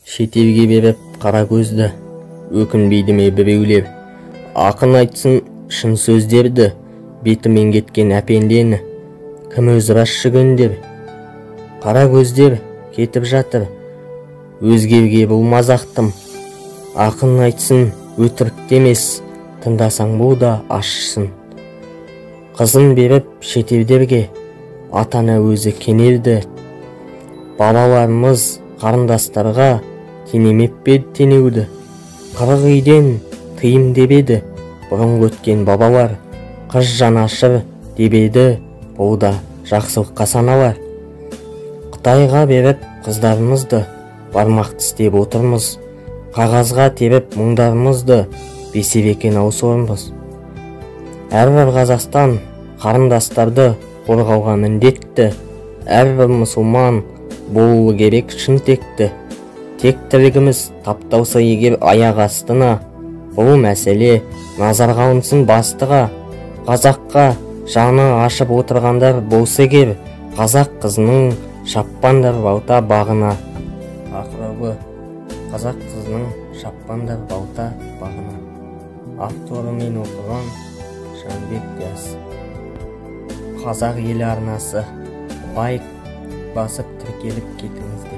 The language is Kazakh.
Шетелге беріп қара көзді, өкінбейді ме біреулер? Ақын айтсын шын сөздерді, бетімен кеткен әпендені, кім өзі расшы күндер? Қара көздер кетіп жатыр, өзгерге бұл мазақтым. Ақын айтсын өтірік емес, тыңдасаң бұл да ащысын. Қызын беріп шетелдерге, ата-ана өзі кенелді. Балаларымыз қарындастарға тенемеп пе тенеуді? 40 үйден тыйым деп еді бұрынғы өткен бабалар. Қыз жанашыр деп еді, бұл да жақсылыққа саналар. Қытайға беріп қыздарымызды, бармақ тістеп отырмыз. Қағазға теріп мұңдарымызды, бесер екен ау сорымыз. Әрбір Қазақстан қарындастарды қорғауға міндетті. Әрбір мұсылман болуы керек шын текті. Тектілігіміз тапталса егер аяқ астына, бұл мәселе назарға алынсын бастыға. Қазаққа жаны ашып отырғандар болса егер, қазақ қызының шаппандар балта бағына. Тақырыбы: қазақ қызының шаппандар балта бағына. Авторы мен оқыған Жанбек Диас. Қазақ елі арнасы. Лайк басып тіркеліп кетіңіздер.